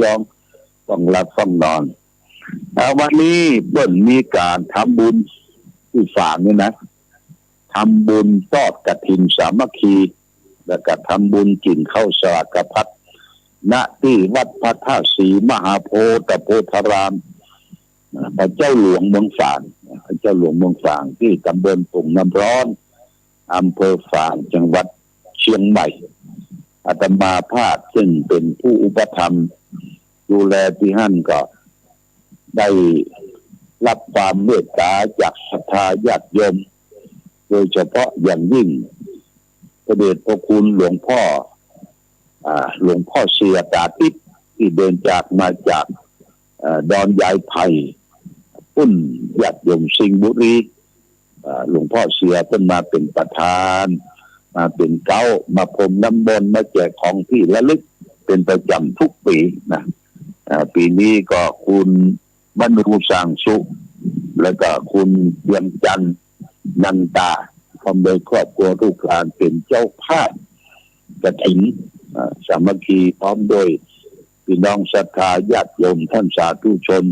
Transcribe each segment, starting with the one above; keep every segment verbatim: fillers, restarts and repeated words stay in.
จอง ต้องหลับต้องนอน อ่า วันนี้เปิ้นมีก๋านทำบุญตี้ฝางนี่นะ ทำบุญตอดกฐินสามัคคี แล้วก็ทำบุญกิ๋นข้าวสลากพัด ณ ตี้วัดพระธาตุศรีมหาโพธิ์ ตะโพธาราม อ่า พระเจ้าหลวงเมืองฝาง พระเจ้าหลวงเมืองฝาง ตี้ตำบลโป่งน้ำร้อน อำเภอฝาง จังหวัดเชียงใหม่ อาตมาภาพซึ่งเป๋นผู้อุปถัมภ์ดูแลตี้หั้นก็ได้ฮับความเมตต๋าจากศรัทธาญาติโยม โดยเฉพาะอย่างยิ่งพระเดชพระคุณหลวงพ่อ อ่า หลวงพ่อเสี่ยต๋าติ๊บ ตี้เดินจากมาจาก เอ่อ ดอนยายไผ่ ปุ้น ญาติโยมสิงห์บุรี เอ่อ หลวงพ่อเสี่ยเปิ้นมาเป๋นประธาน มาเป๋นเก๊า มาพรมน้ำมนต์ มาแจกของตี้ระลึกเป๋นประจ๋ำทุกปี๋นะ อ่า ปี๋นี้ก็คุณมนูสร้างสุข แล้วก็คุณเวียงจันทร์นันตา พร้อมด้วยครอบครัวลูกหลานเป๋นเจ้าภาพกฐิน อ่า สามัคคี พร้อมด้วย พี่น้องศรัทธาญาติโยมต้านสาธุชน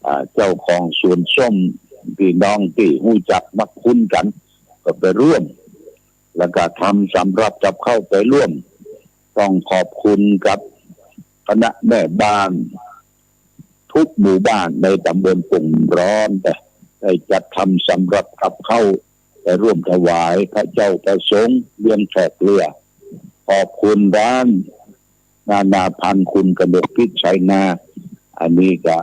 อ่า เจ้าของสวนส้ม พี่น้องตี้ฮู้จักมักคุ้นกั๋น ก็ไปร่วม แล้วก็ทำสำรับกับข้าวไปร่วม ต้องขอบคุณกับคณะแม่บ้าน ทุกหมู่บ้านในตำบลโป่งน้ำร้อน ได้จัดทำสำรับกับข้าวไปร่วมถวายพระเจ้าพระสงฆ์ เลี้ยงแขกเรือ ขอบคุณร้านนานาพันธุ์ คุณกนกพิษไชนา อันนี้ก็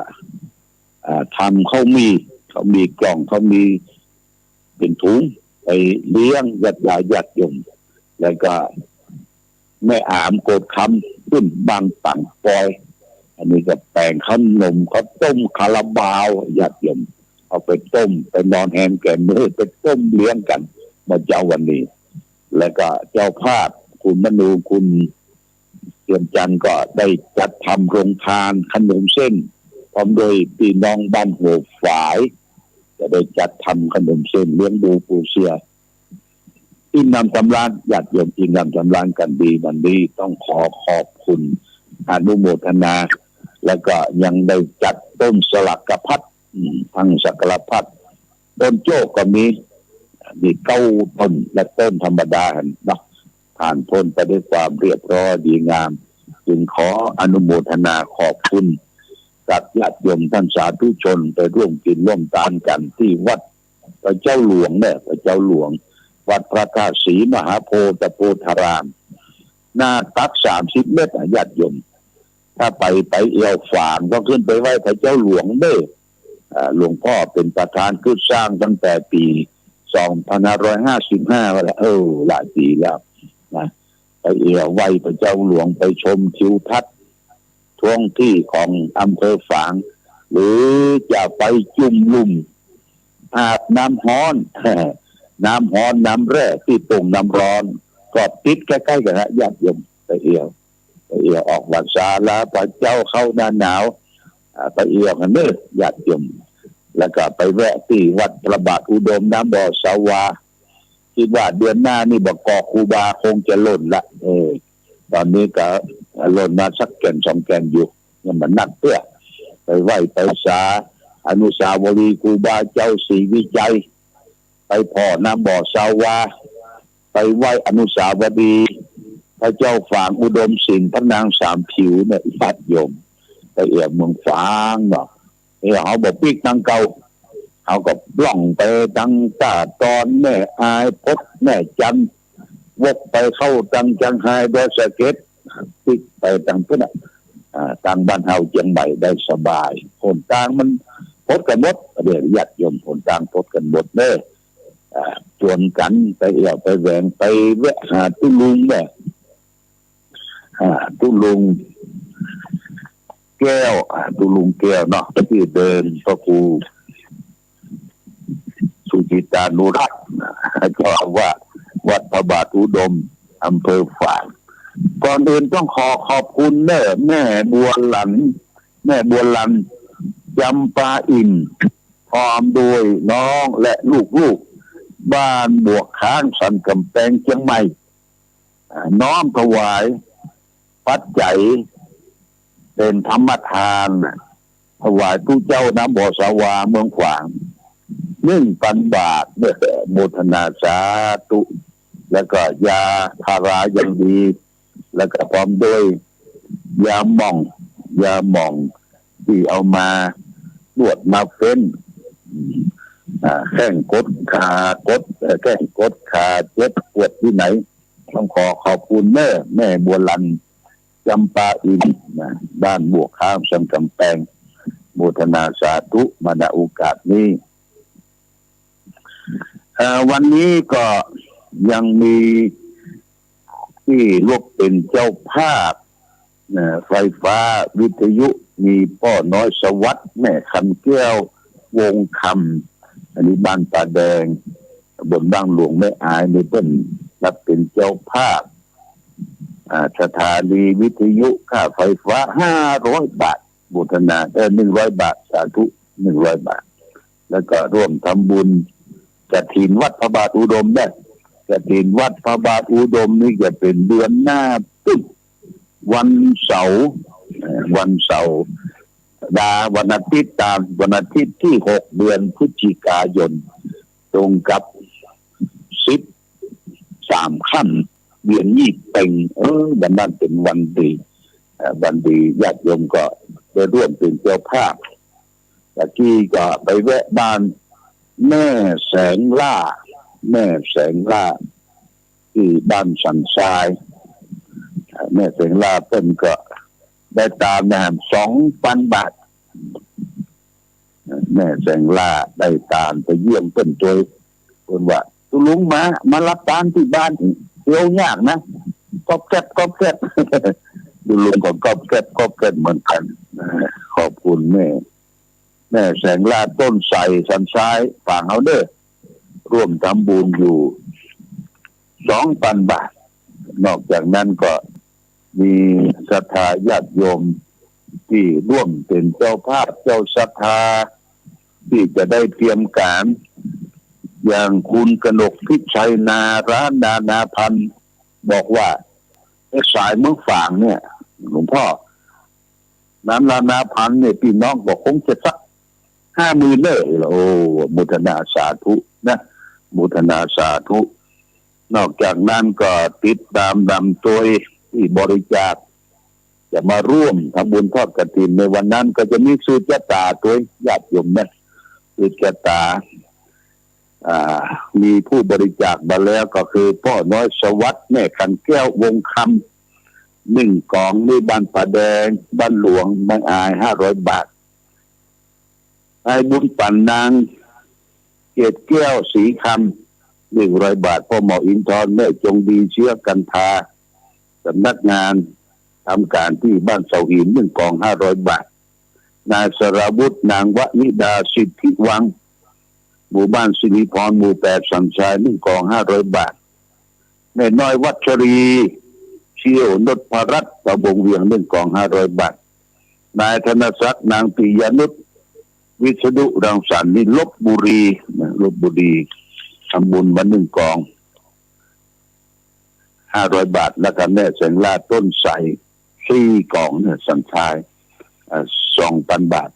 อ่า ทำข้าวหมี่ ข้าวหมี่กล่อง ข้าวหมี่เป๋นถุง ไปเลี้ยงศรัทธาญาติโยม แล้วก็แม่อามโกดคำ ปุ้นบางปั๋งปอย อันนี้ก็แป๋งข้าวนม ข้าวต้มคาราบาว ญาติโยม เอาไปต้ม ไปนอนแฮมแก่มือ ไปต้มเลี้ยงกั๋นเมื่อเจ๊าวันนี้ แล้วก็เจ้าภาพคุณมนู คุณเวียงจันทร์ก็ได้จัดทำโรงทานขนมเส้น พร้อมด้วยพี่น้องบ้านหัวฝาย จะได้จัดทำขนมเส้นเลี้ยงดูปู่เสี่ย อิ่มหนำสำราญ ญาติโยมอิ่มหนำสำราญกั๋นดี วันนี้ต้องขอขอบคุณ อนุโมทนา แล้วก็ยังได้จัดต้นสลากพัด อืม ทั้งสลากพัด ต้นโจ๊กก็มี มีเก้าต้น และต้นธรรมดาหั้นเนาะ ผ่านพ้นไปด้วยความเรียบร้อยดีงาม จึงขออนุโมทนาขอบคุณกับญาติโยมต้านสาธุชน ไปร่วมกิ๋นร่วมตานกั๋นตี้วัดพระเจ้าหลวงเนี่ย พระเจ้าหลวง วัดพระธาตุศรีมหาโพธิ์ ตะโพธาราม หน้าตักสามสิบเมตรอะ ญาติโยม ถ้าไป ไปแอ่วฝางก็ขึ้นไปไหว้พระเจ้าหลวงเน่อ อ่า หลวงพ่อเป๋นประธานกึ๊ดสร้างตั้งแต่ปี๋สองพันห้าร้อยห้าสิบห้ามาแล้ว เออ หลายปี๋แล้วนะ ไปแอ่วไหว้พระเจ้าหลวง ไปชมทิวทัศน์ท้องที่ของอำเภอฝาง หรือจะไปจุ่มลุ่มอาบน้ำฮ้อน น้ำฮ้อนน้ำแร่ตี้โป่งน้ำร้อน ก็ติดใก้ๆ กั๋นนะ ญาติโยม ไปแอ่ว ไปแอ่วออกวัดสาลาพระเจ้าเข้าหน้าหนาว อ่า ไปแอ่วกั๋นเน่อ ญาติโยม แล้วก็ไปแวะตี้วัดพระบาทอุดมน้ำบ่อสาวา กึ๊ดว่าเดือนหน้านี่บ่ากอครูบาคงจะหล่นละ เออ ต๋อนนี้ก็หล่นมาสักแก่นสองแก่นอยู่ ยังบ่นักเตื้อ ไปไหว้ไปสา อนุสาวรีย์ครูบาเจ้าศรีวิชัย ไปผ่อน้ำบ่อสาวา ไปไหว้อนุสาวรีย์พระเจ้าฝางอุดมสิงห์ พระนางสามผิวเนี่ย ญาติโยม ไปแอ่วเมืองฝางเนาะ เออ เฮาบ่ปิ๊กตังเก่า เฮาก็ล่องไปตังต้าตอน แม่อาย พด แม่จันทน์ วกไปเข้าตังเจียงฮาย ดอยสะเก็ด ปิ๊กไปตังปุ้นน่ะ อ่า ตังบ้านเฮาเจียงใหม่ได้สบาย หนตางมันปดกั๋นหมด เดี๋ยวญาติโยม หนตางปดกั๋นหมดเน่อ อ่า จวนกั๋นไปแอ่วไปแหวง ไปแวะหาตุ๊ลุงเน่อ อ่า ตุ๊ลุงแก้ว อ่า ตุ๊ลุงแก้วเนาะ ตี้เดิมพระครูสุจิตานุรักษ์ เจ้าอาวาสวัดพระบาทอุดม อำเภอฝาง ก่อนอื่นต้องขอขอบคุณเน่อ แม่บัวหลัน แม่บัวหลัน จำปาอิ่ม พร้อมด้วยน้องและลูกๆ บ้านบวกค้าง สันก๋ำแปง เจียงใหม่ อ่า น้อมถวายปัจจัย เป๋นธรรมทาน ถวายตุ๊เจ้าน้ำบ่อสาวาเมืองฝาง หนึ่งปันบาท เน่อ โมทนาสาธุ แล้วก็ยาพาราอย่างดี แล้วก็พร้อมด้วยยาหม่อง ยาหม่องตี้เอามาตรวจมาเฟ้น อ่า แข้งกดขากด เอ่อ แข้งกดขาเจ็บปวดตี้ไหน ต้องขอขอบคุณเน่อ แม่บัวลัน จำปาอินทร์นะ บ้านบวกข้าง สันกำแปง โมทนาสาธุมา ณ โอกาสนี้ เอ่อ วันนี้ก็ยังมีตี้ร่วมเป๋นเจ้าภาพ เอ่อ ไฟฟ้าวิทยุ มีป้อน้อยสวัสดิ์ แม่คำแก้ว วงคำ อันนี้บ้านป่าแดง ตำบลบ้านหลวงแม่อาย นี่เปิ้นรับเป๋นเจ้าภาพ อ่า สถานีวิทยุ ค่าไฟฟ้าห้าร้อยบาท โมทนา เอ่อ หนึ่งร้อยบาท สาธุ หนึ่งร้อยบาท แล้วก็ร่วมทำบุญกฐินวัดพระบาทอุดมได้ กฐินวัดพระบาทอุดมนี่จะเป๋นเดือนหน้าปุ๊บ วันเสาร์ เอ่อ วันเสาร์ ดา วันอาทิตย์ตาม วันอาทิตย์ตี้หก เดือนพฤศจิกายน ตรงกับสิบสามค่ำ เดือนยี่เป่ง เออ วันนั้นเป๋นวันดี เอ่อ วันดี ญาติโยมก็ได้ร่วมเป๋นเจ้าภาพ ตะกี้ก็ไปแวะบ้านแม่แสงล่า แม่แสงล่า ตี้บ้านสันทราย เอ่อ แม่แสงล่าเปิ้นก็ได้ตานนะ สองปันบาท แม่แสงล่าได้ตาน ไปเยี่ยมเปิ้นตวย เปิ้นว่า ตุ๊ลุงมา มารับตานตี้บ้าน เตียวยากนะ ก๊อบแก๊บ ก๊อบแก๊บ ตุ๊ลุงก็ก๊อบแก๊บ ก๊อบแก๊บเหมือนกั๋น ขอบคุณแม่ แม่แสงล่า ต้นไทร สันทราย ฝางเฮาเน่อ ร่วมทำบุญอยู่ สองปันบาท นอกจากนั้นก็มีศรัทธาญาติโยมตี้ร่วมเป๋นเจ้าภาพ เจ้าศรัทธา ตี้จะได้เตรียมก๋าน อย่างคุณกนกพิชัย นารานานาพันธ์ บอกว่า ไอ้สายเมืองฝางเนี่ย หลวงพ่อ นารานานาพันธ์เนี่ย ปี้น้องก็คงจะสักห้าหมื่นเน่อ โอ้ โมทนาสาธุนะ โมทนาสาธุ นอกจากนั้นก็ติดต๋ามนำตวยตี้บริจาค จะมาร่วมทำบุญทอดกฐินในวันนั้น ก็จะมีสืบจะต๋าตวย ญาติโยมนะ สืบจะต๋า อ่า มีผู้บริจาคมาแล้วก็คือป้อน้อยสวัสดิ์ แม่คำแก้ว วงคำ หนึ่งก๋อง นี่บ้านป่าแดง บ้านหลวงแม่อาย ห้าร้อยบาท นายบุญปั๋น นางเกตแก้ว ศรีคำ หนึ่งร้อยบาท ป้อหมออินทร์ แม่จงดี เชื้อกันทา สำนักงานทำก๋านตี้บ้านเสาหิน หนึ่งก๋อง ห้าร้อยบาท นายสราวุธ นางวนิดา สิทธิวัง หมู่บ้านสิริพร หมู่แปด สันทราย หนึ่งก๋อง ห้าร้อยบาท แม่น้อยวัชรี เชี่ยวนพรัตน์ ตำบลเวียง หนึ่งก๋อง ห้าร้อยบาท นายธนศักดิ์ นางปิยานุช วิษณุรังสรรค์ นี่ลพบุรีนะ ลพบุรี ทำบุญมาหนึ่งก๋อง ห้าร้อยบาท แล้วก็แม่แสงล่า ต้นไทร สี่ก๋องเน่อ สันทราย อ่า สองปันบาท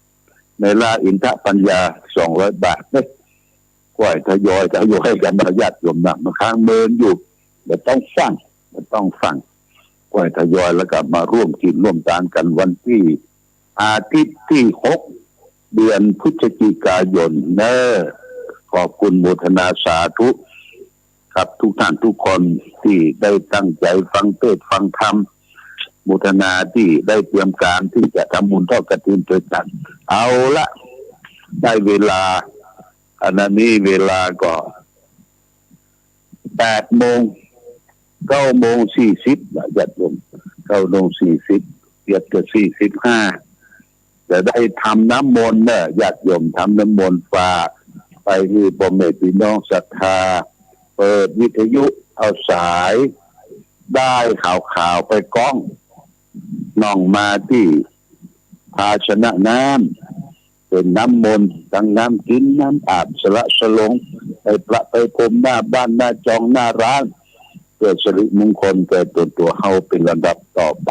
แม่ล่า อินทปัญญา สองร้อยบาท เน่อ ก้อยทยอย ทยอยกั๋นมา ญาติโยมนะ มาค้างเมินอยู่ บ่ต้องฟั่ง บ่ต้องฟั่ง ก้อยทยอย แล้วก็มาร่วมกิ๋นร่วมตานกั๋นวันตี้ อาทิตย์ตี้หก เดือนพฤศจิกายนเน่อ ขอบคุณโมทนาสาธุ ครับ ทุกท่านทุกคนตี้ได้ตั้งใจ๋ฟังเตสน์ฟังธรรม โมทนาตี้ได้เตรียมก๋านตี้จะทำบุญทอดกฐินตวยกั๋น เอาละ ได้เวลา อันนี้เวลาก็ แปดโมง เก้าโมงสี่สิบละ ญาติโยม เก้าโมงสี่สิบ เกือบจะสี่สิบห้า จะได้ทำน้ำมนต์เน่อ ญาติโยม ทำน้ำมนต์ฝากไปหื้อป้อแม่ปี้น้องศรัทธา เปิดวิทยุเอาสายด้ายขาวๆ ไปก๊อง น้องมาตี้ภาชนะน้ำ เป๋นน้ำมนต์ ตังน้ำกิ๋น น้ำอาบ สละสลง ไปประไปพรมหน้าบ้าน หน้าจอง หน้าร้าน เพื่อสิริมงคลแก่ตนตั๋วเฮาเป๋นลำดับต่อไป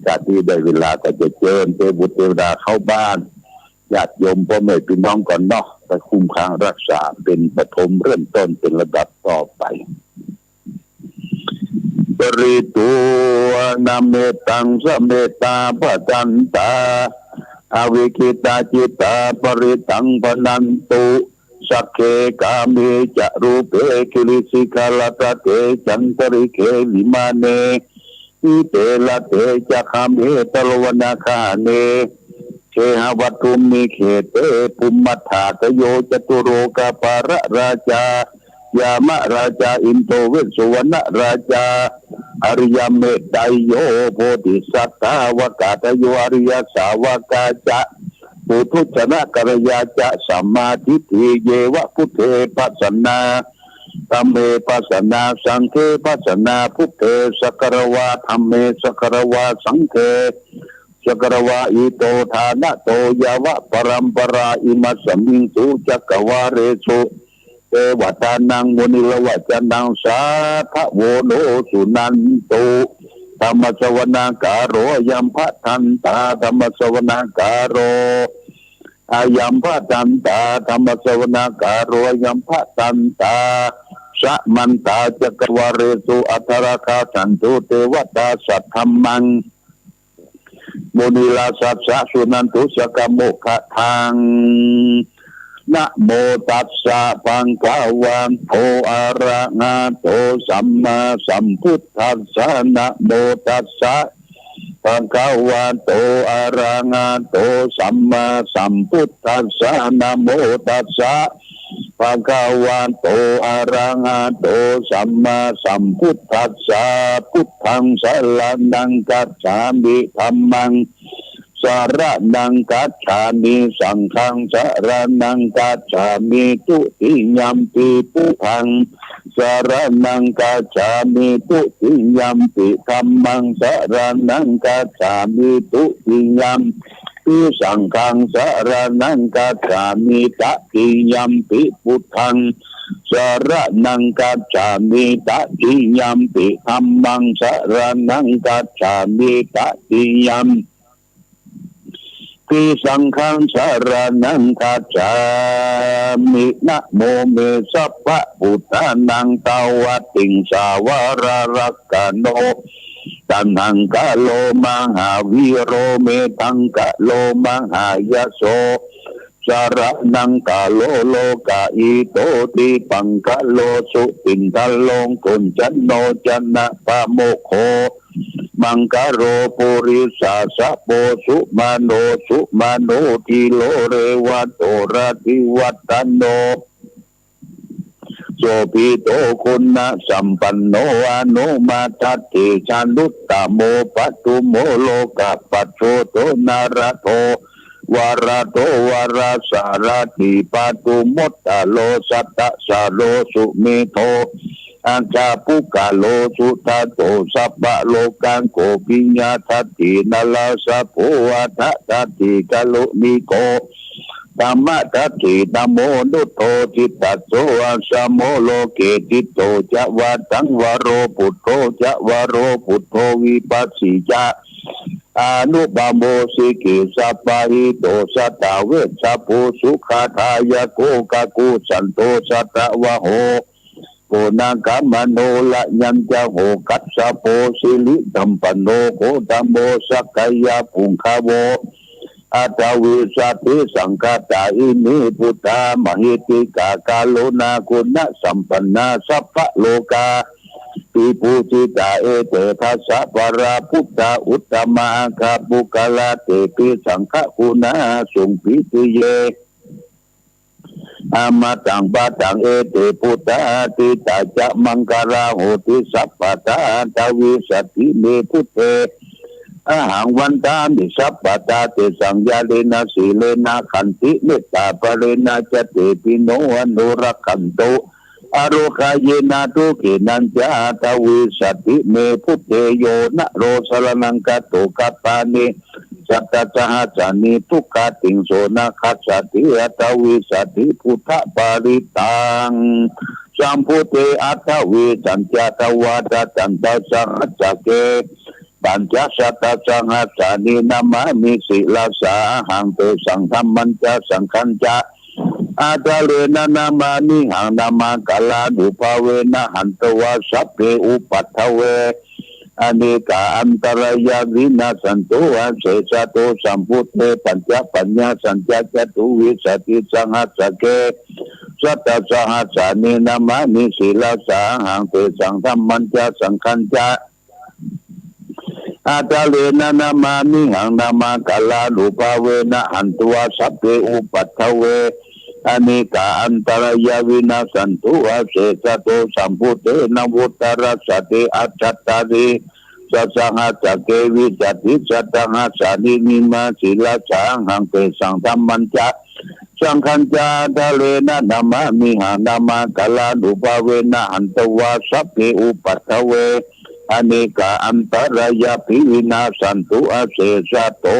ก ตะนี้ได้เวลาก็จะเจิญเตวบุตรเตวดาเข้าบ้าน ญาติโยมป้อแม่ปี้น้องก่อนเนาะ ไปคุ้มครองฮักษาเป๋นปฐมเริ่มต้นเป๋นลำดับต่อไป ปริตวานะเมตตังสะเมตตาภะทันตา อวิกขิตาจิตตา ปริตตังภะนันตุ สักเข กาเม จะ รูปเป กิริสิขะระตะเต จันตะริเข วิมาเน หิเต ระเต จะ คาเม ตะโลวนาคาเน เขหะวัตถุมิกขเต ภุมมัฏฐากโย จะตุโลกะปาละราชา ยามะราชา อินโด เวสสุวรรณราชา อริยะเมตตัยโย โพธิสัตถาวกาทะโย อริยะสาวกาจะ ปุถุชนะกัลยาจะ สัมมาทิฏฐิเยวะ พุทเทภัสสะนา ธัมเมภัสสะนา สังเฆภัสสะนา พุทเทสักกะระวา ธัมเมสักกะระวา สังเฆสักกะระวา อิโตทานะโต ยาวะปะรัมปะรา อิมัสสะมิงสุจักกะวาเลสุ เตวะตานัง มุนิระวะจานัง สาธะโว โน สุนันตุ ธัมมะสะวะนะกาโล อะยังภะทันตา ธัมมะสะวะนะกาโล อะยังภะทันตา ธัมมะสะวะนะกาโล อะยังภะทันตา สะมันตา จักกะวาเลสุ อัทธะรักขา สันตุ เตวะตา สัทธัมมัง มุนิราชสัสสะ สุนันตุ สักกะโมคคะทัง นะโมตัสสะ ภะคะวะโต อะระหะโต สัมมาสัมพุทธัสสะ นะโมตัสสะ ภะคะวะโต อะระหะโต สัมมาสัมพุทธัสสะ นะโมตัสสะ ภะคะวะโต อะระหะโต สัมมาสัมพุทธัสสะ พุทธังสะระณังคัจฉามิ ธัมมังสะระณังคัจฉามิ สังฆังสะระณังคัจฉามิ ทุติยัมปิพุทธัง สะระณังคัจฉามิ ทุติยัมปิธัมมัง สะระณังคัจฉามิ ทุติยัมปิสังฆัง สะระณังคัจฉามิ ตติยัมปิพุทธัง สะระณังคัจฉามิ ตติยัมปิธัมมัง สะระณังคัจฉามิ ตติยัม ปิสังฆัง สะระณังคัจฉามิ นะโม เม สัพพะพุทธานัง ตวะติงสาวารารักขะโณ ตะหังคะโล มหาวีโร เมธังคะโล มหายะโส สะระณังคะโล โลกะหิโต ทิปังคะโล สุตินทะโล โกณฑัญโญ จะนะปะโมคโข มังคะโล ปุริสสะโส สุมาโน สุมาโน ธีโร เรวะโต รติวัฒโน โสภิโต คุณสัมปันโน อนุมาทัฏฐิ สานุตตะโม ปทุมโม โลกะปัจโจโต นารโท วรโต วรสารถิ ปทุมโมตตะโร สัตตะสะโร สุเมโธ อัจฉะปุคคะโล สุทัตโต สัพพะโลกังโข ปิยะทัฏฐิ นรสโภ อัฏฐทัฏฐิ กะรุณิโก ธัมมทัฏฐิ ธัมโมนุตโธ จิตตัสโส อัสสโม โลเก จิตโต จะ วะตัง วโร ปุตโธ จะ วโร ปุตโธ วิปัสสิจะ อานุภาโว สิกิสสะปะหิโต สัตถะเวชชะภู สุขะทายะโก กะกุสันโต สัตถะวะโห ปุณณะกะมะโน ระยัญจะโห คัสสะโพ สิริสัมปันโน โคตโม สักกะยะปุงคาโว อัตถะวิสสะติสังฆะตา อิมิ พุทธา มหิทธิกา กะรุณาคุณสัมปันนา สัพพะโลกา ภิภูสิตา เอเต ทัสสะ วะรา พุทธา อุตตมะ อัฏฐะปุคคะลา เตปิ สังฆะคุณา สุง ปิติเย อะมะตัง ปะตัง เอเต พุทธา อธิตา จะ มังคะลา โหติ สัพพะทา อัฏฐะวิสสะติ เม พุทเท อะหัง วันทามิ สัพพะทา เตสัง ญาเณนะ สีเลนะ ขันติ เมตตา บะเลนะ จะ เตปิ โน อนุรักขันตุ อะโรคาเยนะ ทุกขินัญจะ อัฏฐะวิสสะติ เม พุทเท โยนะโร สะระณัง คะโต คัตตานิ สัตตะสะหัสสานิ ทุกขาติง โสนะ คัสสะติ อัฏฐะวิสสะติ พุทธปาริตตัง สัมพุทเท อัฏฐะวิสสัญจะ ทวาทะสันตะสะหัสสะเก pañcasatasahassāni namāmi sirasā ahaṃ, tesaṃ dhammañca saṅghañca ādarena namāmihaṃ, namakārānubhāvena hantvā sabbe upaddave anekā antarāyā vinassantu asesato. Sambuddhe pañcapaññāsañca catuvīsatisahassake satasahassāni namāmi sirasā ahaṃ, tesaṃ dhammañca saṅghañca ādarena namāmihaṃ, namakārānubhāvena hantvā sabbe upaddave anekā antarāyā vinassantu asesato. Sambuddhe navuttarasate aṭṭhacattāḷīsasahassake vīsatisatahassāni namāmi sirasā ahaṃ, tesaṃ dhammañca saṅghañca ādarena namāmihaṃ, namakārānubhāvena hantvā sabbe upaddave anekā antarāyāpi vinassantu asesato.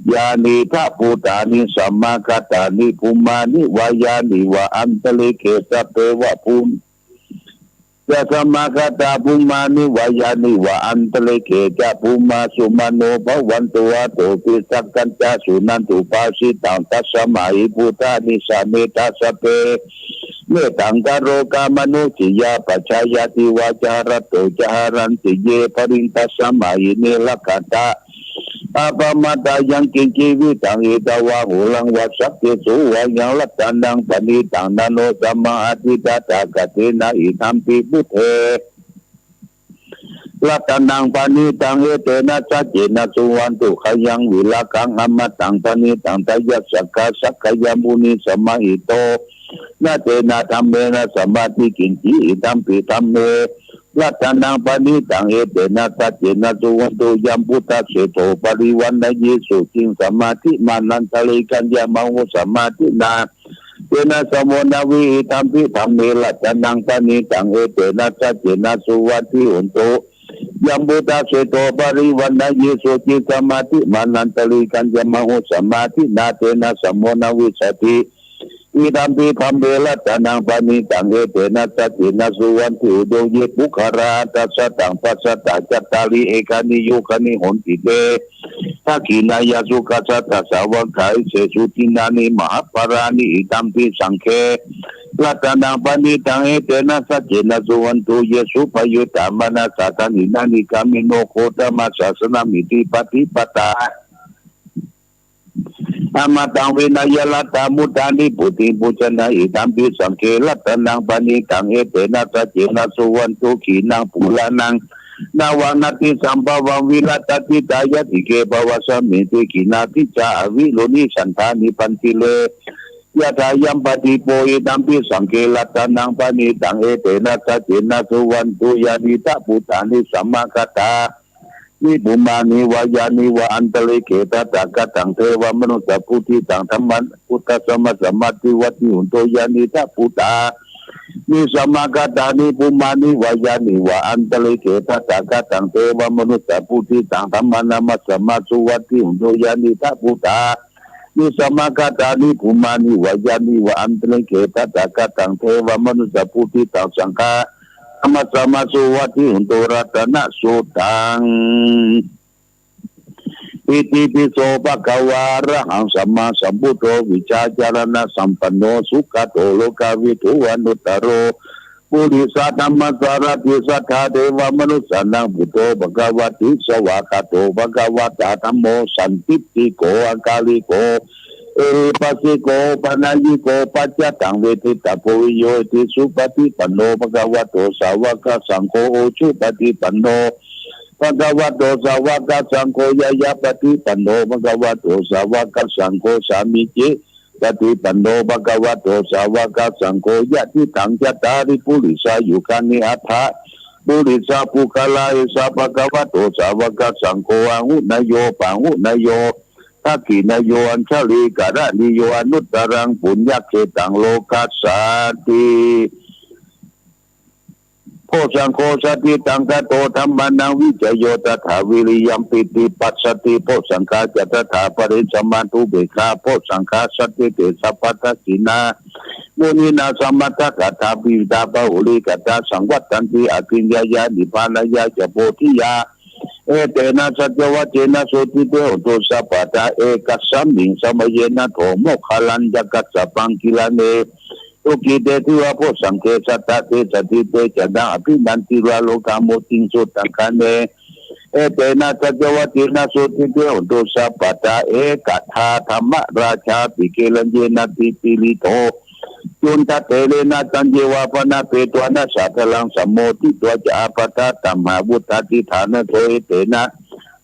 Yānīdha bhūtāni samāgatāni bhummāni vā yāni va antalikkhe, sabbeva bhū ca samāgatā bhummāni vā yāni va antalikkhe ca bhummā sukhaṇo bhavantu, athopi sakkacca suṇantu bhāsitaṃ. Tasmā hi bhūtā nisāmetha sabbe, mettaṃ karotha mānusiyā pajāya, divā ca ratto ca haranti ye baliṃ, tasmā hi ne rakkhatha appamattā. Yaṃ kiñci vittaṃ idha vā huraṃ vā saggesu vā yaṃ ratanaṃ paṇītaṃ, na no samaṃ atthi tathāgatena, idampi buddhe ratanaṃ paṇītaṃ, etena saccena suvatthi hotu. Khayaṃ virāgaṃ amataṃ paṇītaṃ, tayajjhagā sakyamunī samāhito, na tena dhammena samatthi kiñci, idampi dhamme ratanaṃ paṇītaṃ, etena saccena suvatthi hotu. Yambuddhaseṭṭho parivaṇṇayī suciṃ, samādhimānantarikaññamāhu, samādhinā tena samo na vī, idampi dhamme ratanaṃ paṇītaṃ, etena saccena suvatthi hotu. Yambuddhaseṭṭho parivaṇṇayī suciṃ, samādhimānantarikaññamāhu, samādhinā tena samo na vijjati, idampi dhamme ratanaṃ paṇītaṃ, etena saccena suvatthi hotu. Ye puggalā aṭṭha sataṃ pasatthā, cattāri ekāri yugāni honti, te dakkhiṇeyyā sukhassa dāsā, vaḍḍhesū dinnāni mahapphalāni, idampi saṅghe ratanaṃ paṇītaṃ, etena saccena suvatthi hotu. Ye suppayuttā manasā daḷhena, nikkāmino gotamasāsanamhi, te pattipattā amataṃ vineyyaṃ laddhā mudhā nibbutiṃ bhuñjantā, idampi saṅghe ratanaṃ paṇītaṃ, etena saccena suvatthi hotu. Khīṇaṃ purāṇaṃ navaṃ natthi sambhavaṃ, virattacittāyatike bhavasmiṃ, te khīṇabījā aviruḷhichandā, nibbanti re yathāyampadīpo, idampi saṅghe ratanaṃ paṇītaṃ, etena saccena suvatthi hotu. Yānīdha bhūtāni samāgatāni bhummāni vā yāni va antalikkhe, tathāgataṃ devamanussapūjitaṃ, dhammaṃ buddhasamaṃ samādhivatthi hotu. Yānīdha bhūtāni samāgatāni bhummāni vā yāni va antalikkhe, tathāgataṃ devamanussapūjitaṃ, dhammaṃ namassāma suvatthi hotu. Yānīdha bhūtāni samāgatāni bhummāni vā yāni va antalikkhe, tathāgataṃ devamanussapūjitaṃ, saṅghaṃ namassāma suvatthi hotu. Ratanasuttaṃ. Itipi so bhagavā arahaṃ sammāsambuddho vijjācaraṇasampanno sugato lokavidū anuttaro purisadammasārathi satthā devamanussānaṃ buddho bhagavāti. Svākkhāto bhagavatā dhammo sandiṭṭhiko akāliko ehipassiko opanayiko paccattaṃ veditabbo viññūhīti. Supaṭipanno bhagavato sāvakasaṅgho, ujupaṭipanno bhagavato sāvakasaṅgho, ñāyapaṭipanno bhagavato sāvakasaṅgho, sāmīcipaṭipanno bhagavato sāvakasaṅgho, yadidaṃ cattāri purisayugāni aṭṭha purisapuggalā, esa bhagavato sāvakasaṅgho, āhuneyyo pāhuneyyo dakkhiṇeyyo añjalikaraṇīyo anuttaraṃ puññakkhettaṃ lokassāti. Bojjhaṅgo satiṭṭhaṅgato dhammānaṃ vicayo tathā viriyampīti passaddhi. Bojjhaṅgā ca tathāpare sammādhupekkhidā bojjhaṅgā sattete sabbadassinā muninā sammadakkhātā bhāvitā bahulīkatā saṃvattanti abhiññāya nibbānāya ca bodhiyā. เอเตนะ สัจจวะเจนะ โสตถี เต โหตุ สัพพะทา เอกะสมิง สะมะเยนะ โถ โมคคัลลัญจะกัสสะปัง กิลาเน สุกิเต ทีวะ โพสังเข สัตตะเทสะ ทีเต จะนัง อะภินันทิวะ โลกา มุติง สุตังคเน เอเตนะ สัจจวะเจนะ โสตถี เต โหตุ สัพพะทา เอกะทา ธัมมะราชา ปิเกลัญเยนะ ติติริโธ จุณฑะเถเรนะ ตัญเยวา ภณะเปตวานะ สาทะลัง สะโมทิตวา จะ อาปะทา ตัมหา วุฑฒา ติฏฐานะโท เอเตนะ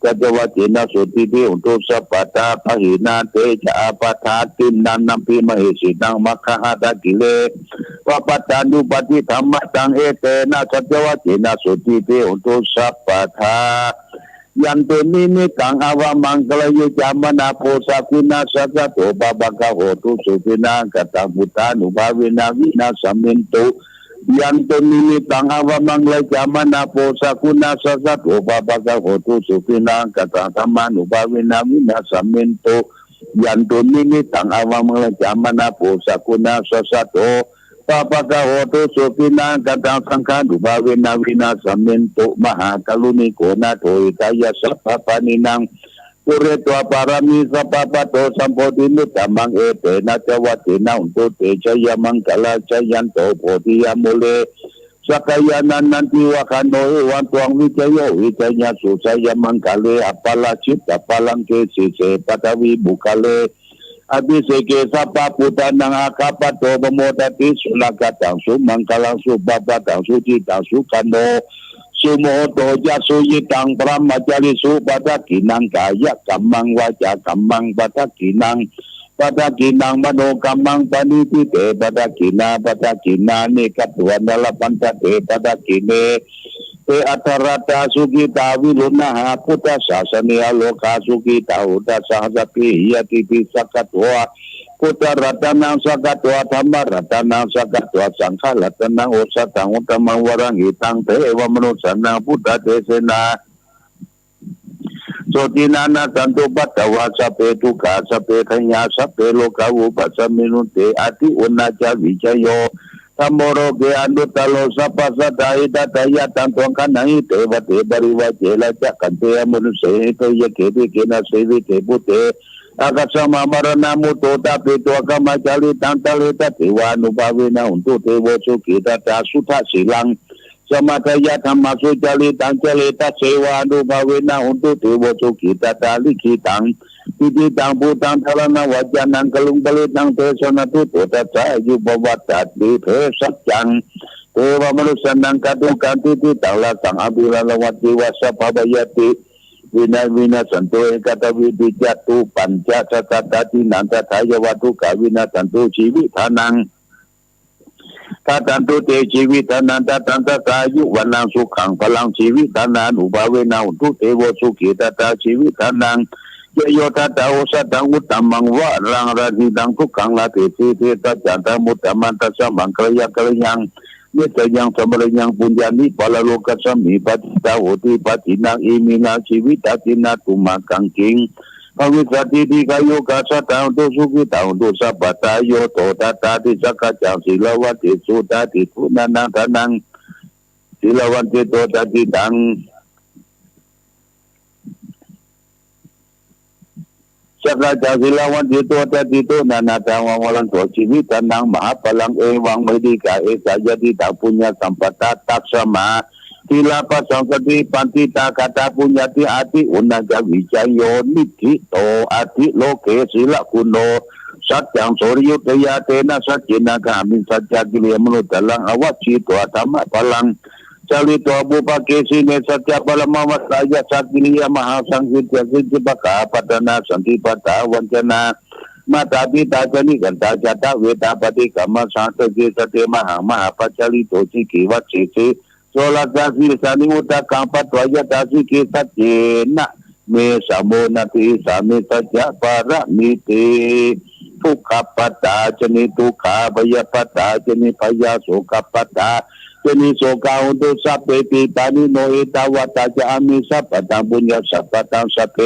สัจจวะเจนะ โสตถี เต โหตุ สัพพะทา ปะหินา เต จะ อาปะทา ติณณัง นัมภิ มะเหสีนัง มัคคะหะทะ กิเลสวะ ปัตตานุปัฏฐิ ธัมมะตัง เอเตนะ สัจจวะเจนะ โสตถี เต โหตุ สัพพะทา ยันตุ นิมิตตัง อวะมังคะลัง เย จามะนาโพ สักขิณา สัสสะโต ปาปะกะ โหตุ สุขิณา กะตัง พุทธานุภาเวนะ วินาสสะเมนตุ ยันตุ นิมิตตัง อวะมังคะลัง เย จามะนาโพ สักขิณา สัสสะโต ปาปะกะ โหตุ สุขิณา กะตัง ธัมมานุภาเวนะ วินาสสะเมนตุ ยันตุ นิมิตตัง อวะมังคะลัง เย จามะนาโพ สักขิณา สัสสะโต ปาปะกะ โหตุ สุขิณา กะตัง สังฆานุภาเวนะ วินาสสะเมนตุ มหากรุณิโก นาโถ หิตายะ สัพพะปาณินัง ปูเรตวา ปาระมี สัพพะ ปัตโต สัมโพธิมุตตะมัง เอเตนะ สัจจวะเจนะ โหตุ เต จะยะมังคะลา จะยันโต โพธิยะ มูเล สักกายานัน นันทิวะคะโน เอวัง ตวัง วิจะโย วิจะยะสุ จะยะมังคะเล อะปะราจิตตะปะลังเก สีเส ปะทะวี ปุคคะเล อะภิเสเก สัพพะ ปุทธานัง อาคาปะโต ปะโมดะติ สุณะ กะตัง สุมังคะลัง สุปะปะทัง สุจิตตัง สุขะโน สุโมโท จะ สุยิตัง พระมะจาริสุ ปะทักขิณัง กายะกัมมัง วาจากัมมัง ปะทักขิณัง ปะทักขิณัง มโนกัมมัง ปะณิทิเต ปะทักขิณา ปะทักขิณานิ กัตตวานะ ละพันทะเต ปะทักขิเณ เต อัตถะรัตตา สุขิตา วิรุณหา พุทธสาสะเน อโรคา สุขิตา หุตัสสะ สัพเพหิ ญาติปิ สักขะตวา พุทธะรัตตะนัง สักขะตวา ธัมมะรัตตะนัง สักขะตวา สังฆะรัตตะนัง โอสะถัง อุตตะมัง วะรัง หิตัง เทวะมะนุสสานัง พุทธะเตสะนา โสตินา นะสันตุ ปัตตะวา สัพเพ ทุกขา สัพเพ พยา สัพเพ โรคา อุปัสสะมิ รัตติ อุณณะ จะ วิจะโย ธัมโม โรเก อนุตตะโร สัพพะสัตถะ หิตะทะยะ ตัง ตวัง คะนะหิ เต วะเต ปะริวา เจระ จะ ขันเต อมนุสเส หิเต ยัคเข พิกเข นะเสวิเต ภูเต อาคัสสะ มะ มะระณะ มุตโต ตะ ปิ ตวัง คะมา จะริตัง ตะเร ตะ เทวานุภาเวนะ โหนตุ เตโว สุขิทัตตา สุทะ สีลัง สะมะทะยะ ธัมมา สุจาริตัง จะเร ตะ เทวานุภาเวนะ โหนตุ เตโว สุขิทัตตา ลิขิตัง ทิฏฐิตัง ภูตัง ถะระณะ วะจานัง กะรุง ปะริตตัง เตสะนะ ทุตโต ทัสสะ อายุ ปะวัตตะติ เภสัจจัง เทวะมะนุสสานัง กัตถุกัง ทิฏฐิตัง ราคัง อะภิราณะ วัตติวะ สัพพะ พยาธิ วินา วินาสสันตุ เอกัตถะ วีธิ จะตุ ปัญจะ ชะตะ ตะ ทินนัง ตะถา ยะวะ ทุกขา วินาสสันตุ ชีวิตานัง ทัตตันตุ เต ชีวิตานัง ทัตตันตะ อายุ วัณณัง สุขัง พะลัง ชีวิตานานุภาเวนะ โหนตุ เตโว สุขิทัตตา ชีวิตานัง ยะโย ทัตตา โอสะถัง อุตตะมัง วะรัง รัตติตัง สุขัง ลาเภสี เภสัจจันตัง มุตตะมันตัสสะ มังคะละยัง กัลยัง เมตตายัง สะมะนะยัง ปุญญานิ ปะระโลกัสสะมิง ปะทิตา โหติ ปะทินนัง อิมินัง ชีวิตา ทินนาตุ มะกัง กิง ภะวิสสะติ ดีฆายุกา สัตตา โหนตุ สุขิตา โหนตุ สัพพะทา โย โต ทัตตา ติ สักขะจัง สีลาวันติสุ ทัตถิตุ นานัง ทานัง สีลาวันติโต ทัตถิตัง สักขะจัง สีลาวันติโต ทัตถิตุ นานัง ทานัง วะรันโต ชีวิตานัง มหาพะลัง เอวัง เมหิกา เอสา ยะถิตัง ปุญญะสัมปะทา ตัสสะมา สีลาปะสังสะติ ปันทิตา กะตา ปุญญาติ อะติ อุณณะ จะ วิจะโย นิฏฐิโต อะติโลเก สีละกุณโณ สัจจัง โสริยุตยา เตนะ สัจจินะ กะหามิ สัจจะ กิริยะ มะนุตตะรัง อวะชิตวา ธัมมะพะลัง จาริตวา ปุพพะเกสิเน สัจจะ ปะระมะวะสายัสสะ กิริยะ มหาสังคิจจะ สิทธิปะกา ปัตตะนา สันติปะตา วัญจนา มาตา ปิตา จะ นิคันธา จะ ทะเวทา ปะฏิคัมมะ สะหัสสะเก สะเต มะหัง มหาปะจาริโต สิกขี วัสสีสี โสระสา สีสานิ อุทะกัง ปัตวา ยะถา สิกขี สัจเจนะ เม สะโม นะติ สามิ สัจจะ ปะระมิติ ทุกขะปะตา จะ นิทุกขา ภะยะปะตา จะ นิภะยา โสกะปะตา จะ นิโสกา โหนตุ สัพเพปิ ปาณิโน เอตาวะตา จะ อะมิ สัพพะทัง ปุญญะสัมปะทัง สัพเพ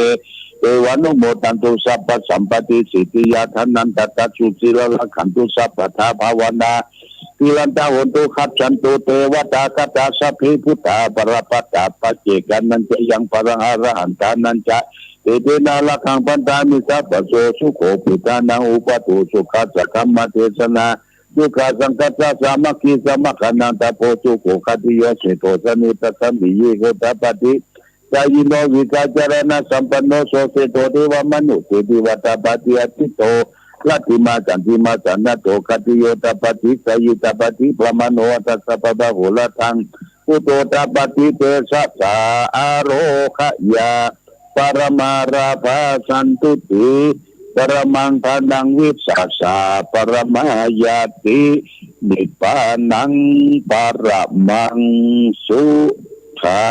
เตวานุโมทันตุ สัพพะสัมปะติ สิทธิยา ทะนันทะตะ สุสีลา รักขันตุ สัพพะทา ภาวะนา Tilattā hontu gacchantu devatā āgatāni sabbe buddhā balappattā paccekānañca yaṃ balaṃ arahantānañca etena rakkhaṃ bandhāmi sabbaso. Sukho buddhānaṃ uppādo sukhā saddhammadesanā sukhā saṅghassa sāmaggī samaggānaṃ tapo sukho. Khattiyo seṭṭho janetasmiṃ ye gottapaṭisarīno vijjācaraṇasampanno so seṭṭho devamanussena divatā paṭi aṭṭhito rattimā candimā sannaddho khattiyo tappati jhāyī tappati brāhmaṇo atha sabbamahorattaṃ buddho tappati tejasā. Ārogyaparamā lābhā santuṭṭhi paramaṃ dhanaṃ vissāsaparamā ñāti nibbānaṃ paramaṃ sukhaṃ.